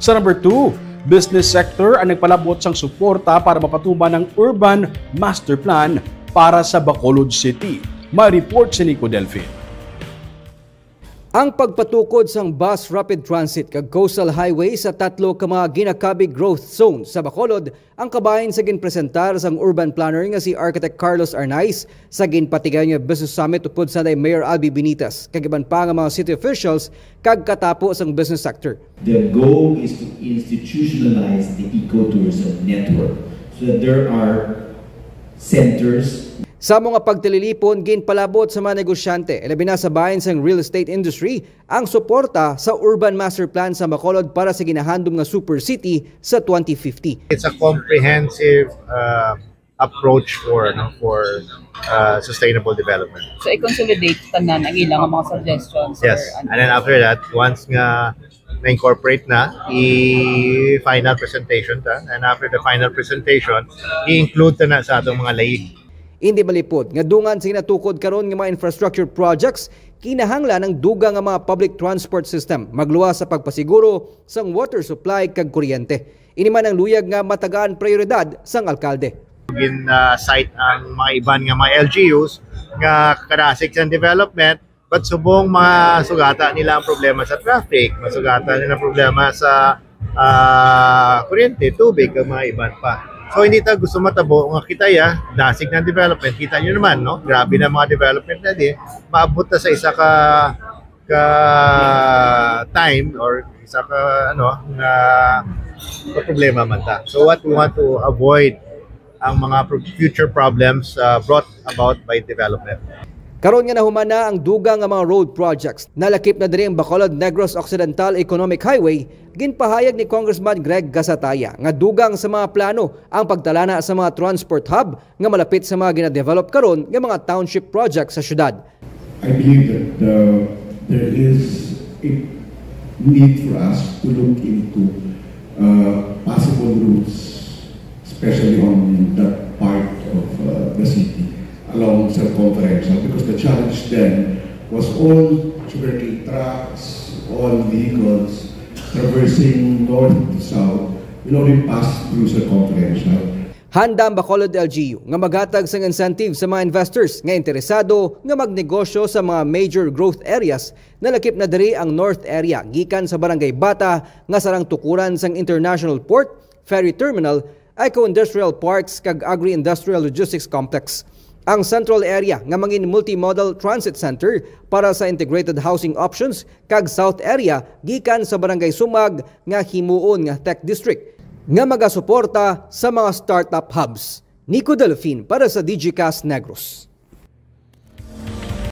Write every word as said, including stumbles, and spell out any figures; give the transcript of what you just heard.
Sa number two, business sector ang nagpalabot sang suporta para mapatuman ang Urban Master Plan para sa Bacolod City. May report si Nico Delfin. Ang pagpatukod sang bus rapid transit kag coastal highway sa tatlo ka mga ginakabig growth zone sa Bacolod ang kabahin sa ginpresentar sang urban planner nga si Architect Carlos Arnaiz sa ginpatigayon nga business summit upod sa Mayor Albee Benitez kag iban pa nga mga city officials kag katapo sang business sector. The goal is to institutionalize the ecotourism network so that there are centers. Sa mga pagtililipon, ginpalabot sa mga negosyante, labi na sa bahin sang real estate industry, ang suporta sa Urban Master Plan sa Bacolod para sa ginahandom nga Super City sa twenty fifty. It's a comprehensive uh, approach for no, for uh, sustainable development. So, i-consolidate tanan ang ilang mga suggestions. Yes. And then after that, once nga na-incorporate na, i-final presentation ta. And after the final presentation, i-include ta na sa atong mga lay. Hindi malipod nga dungan sa ginatukod karon nga mga infrastructure projects, kinahanglan ang dugang nga mga public transport system magluwas sa pagpasiguro sang water supply kag kuryente. Ini man ang luyag nga matagaan prioridad sang alkalde. Gin-cite ang mga iban nga mga L G Us nga kadasig sa development, but subong masugata nila ang problema sa traffic, masugata nila ang problema sa ah, kuryente, tubig, ang mga iban pa. So hindi ta gusto matabo nga kita ya dasig ng development. Kita nyo naman, no? Grabe na mga development na di. Maabot na sa isa ka ka time or isa ka ano nga, nga problema man ta. So what we want to avoid ang mga pro- future problems uh, brought about by development. Karon nga nahuman na ang dugang nga mga road projects, nalakip na diri ang Bacolod Negros Occidental Economic Highway. Ginpahayag ni Congressman Greg Gasataya nga dugang sa mga plano ang pagtalana sa mga transport hub nga malapit sa mga ginadevelop karon nga mga township projects sa syudad. I believe that uh, there is a need for us to look into uh, possible routes, especially on that part of uh, the city along Circumferential, because the challenge then was all sugarcane trucks, all vehicles traversing north to south will only pass through Circumferential. Handa ang Bacolod L G U nga maghatag sang incentive sa mga investors nga interesado nga magnegosyo sa mga major growth areas. Nalakip na diri ang North Area gikan sa Barangay Bata nga sarang tukuran sang International Port, Ferry Terminal, Eco-Industrial Parks kag Agri-Industrial Logistics Complex. Ang Central Area nga mangin multimodal transit center para sa integrated housing options kag South Area gikan sa Barangay Sumag nga himuon nga tech district nga magasuporta sa mga startup hubs. Nico Delfin para sa Digicast Negros.